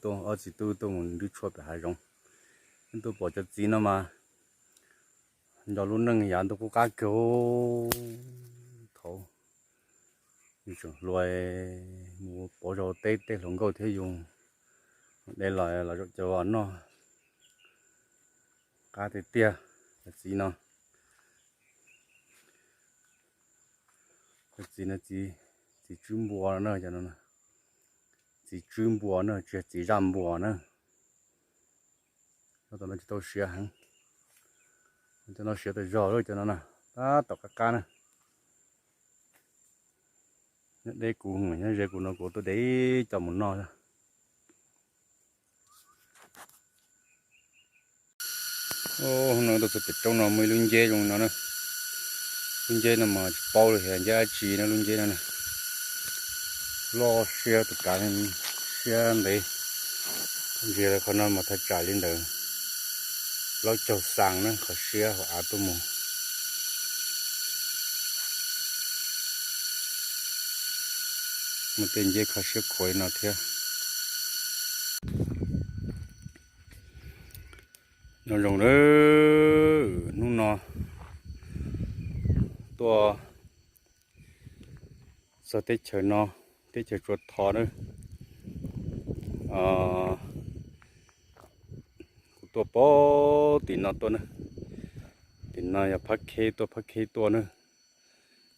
tuaj, ob txiv tub tuaj mus nrhiav tshuaj pem hav zoov. Neb tuaj pom cov txiv no mas nco lub neej yav ntuj qub qab kawg. Thaum yus tseem hluas mus pauv zog teb tej hluas nkauj thiab yus de los los zaum cov noj qab tiag tiag. Cov txiv no, cov txiv no, txiv tswb npua no, txiv tswb npua no, tsis yog txiv zaj npua na. Cov no tsis tau siav heev, cov no siav tas zog lawm, cov no na, tab tom qab qab na. Nyob deb kuv, nyob ze kuv no kuv tuaj de coj mus noj. No tuaj txog pem roob no muaj ib lub nceb zoo no na. Lub nceb no mas tsis paub li tias nceb dab tsi na, lub nceb no na. Loj siab tus kav, siab ntev. Ntsia qhov no mas thaj tsam li ntawd plaub caug xas na, qhov siab hauv av tuaj mus. Muaj tej nceb kho siab khuav li no thiab. Nyob zoo, hnub no tuaj txog teb chaws no, teb chaws Tsua Tho na. Kuv tuaj pog tim no tuaj na. Tim no yog Phab Kheb, tuaj Phab Kheb tuaj na.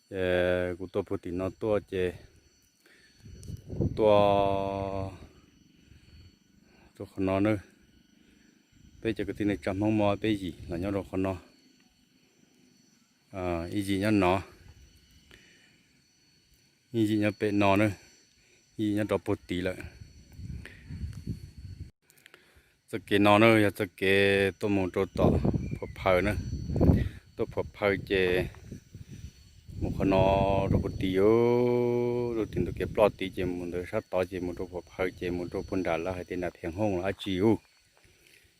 Ces kuv tuaj pog tim no tuaj ces kuv tuaj rau qhov no na. Peb cov kwv tij neej tsa Hmoob muaj peb yim los nyob rau qhov no. Ib yim nyob no, ib yim nyob pem no na, ib yim nyob rau pog tid lawm. Txoj kev no na yog txoj kev tuaj mus rau tom Phuam Phaw na. Tuaj Phuam Phaw ces mus qhov no rau pog tid, yus lub tim ntug kev ploj tid ces mus ntawd sab tod ces mus rau Phuam Phaw ces mus rau pog nram lawv hais tias nram Phiav Hooj los dab tsi yus.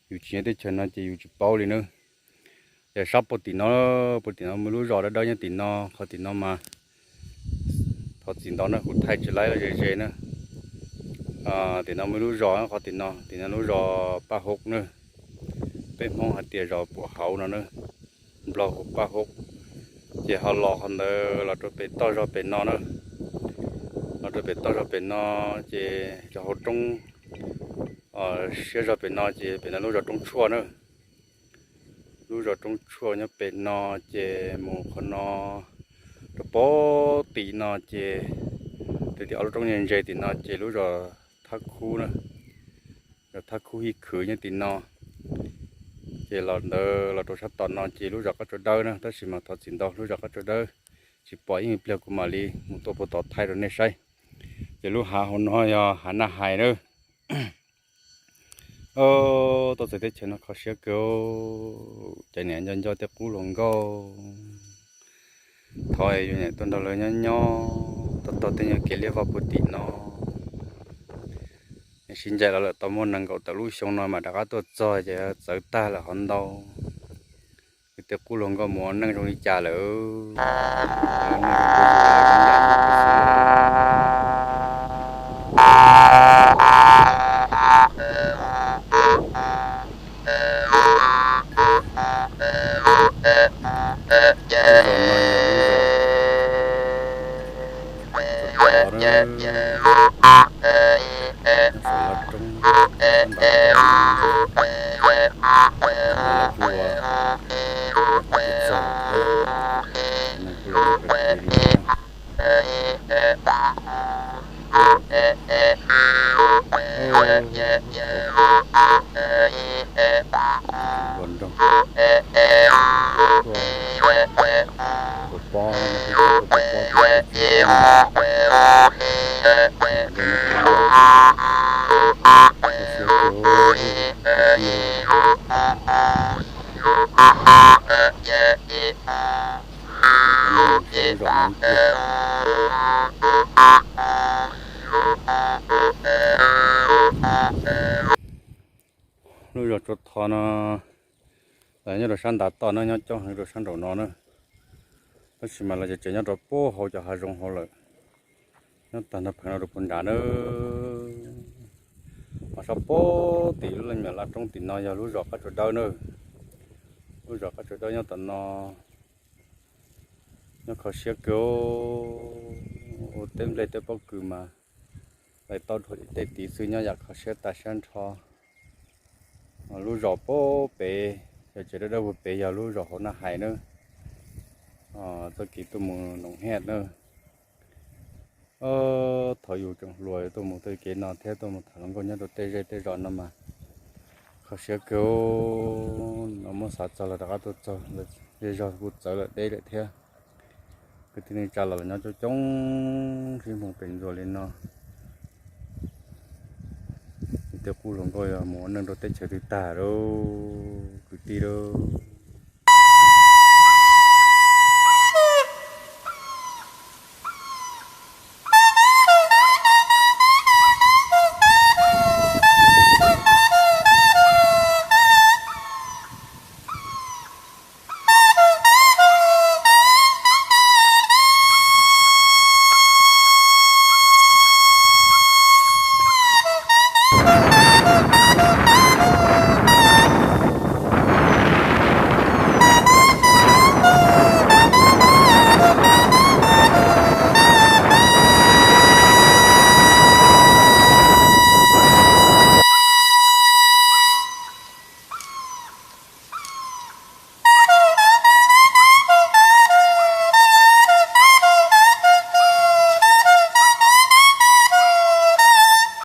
Yus tsis nyob teb chaws no ces yus tsis paub li na. Ces sab pog tim no, pog tim no muaj lub zos dawb dawb nyob tim no, qhov tim no mas thov txim ntau na kuv thaij tsis laib los ze ze na. Tim no muaj lub zos, qhov tim no, tim no lub zos Paj Hub na. Peb Hmoob hais tias zos Puam Hauv no na, Nplog hu Paj Hub. Ces ho los qhov ntawd los rau pem toj zog pem no na, los rau pem toj zog pem no, ces cov hauv roob siab zog pem no ces pem no lub zos Roob Tshuaj na. Lub zos Roob Tshuaj nyob pem no, ces mus qhov no rau pog tim no ces, tus tim ob lub roob ntse ntse tim no ces lub zos Thab Khub na, zos Thab Khub Hij Khwv nyob tim no. Ces los ntawd los rau sab tom no ces lub zos Qab Tsua Dawb na, tab sis mas thov txim ntau lub zos Qab Tsua Dawb tsis pom, ib pliag kuv mam li mus tuaj pag tod thaij rau nej saib. Ces lub hav hauv no yog hav Naj Hais na. Tuaj txog teb chaws no kho siab kawg, cov niam nco nco tej qub hluas nkauj, thov yus niam tuaj nrog lawv nyob nyob, tau tau tej nyuag kev liab vog puag tim no. Sib ncaim los lawm tau muaj nees nkaum tawm lub xyoo no mas rov qab tuaj txog ces txawv tag lawm hov ntau. Tej qub hluas nkauj mus ua neej zoo li cas lawm. Lub zos Tsua Tho no, lawv nyob rau sab nram toj na, nyob coob heev rau sab nraum no na. Tab sis mas lawv tseem nyob rau puag hauv cov hav zoov hauv lawm, nyob tag nrho pheev no rau puag nrad na. Sab pab tim lub me nyuam laj roob tim no yog lub zos Qab Tsuas Dawb na. Lub zos Qab Tsuas Dawb nyob tom no, nyob kho siab kawg, ua teb nplej teb pob kws mas lais tau dhau tej tiv xwb, nyob yam kho siab tas siab nrho. Lub zos pab pem, yog tsev dawb dawb puag pem yog lub zos Hauv Naj Hais na. Txoj kev tuaj mus Noom Hiaj na. Thaum yus tseem hluas tuaj mus tej kev no thiab tuaj mus tham hluas nkauj nyob rau tej zej tej zos no mas kho siab kawg. No muab xav txog los rov qab tuaj txog, zej zog kuj txawv lawm deb lawm thiab. Kwv tij neej tsa los los nyob coob coob sib hmoo pem ntxuas li no. Tej qub hluas nkauj yog mus ua neej rau teb chaws twg tag lauj kwv tij lauj.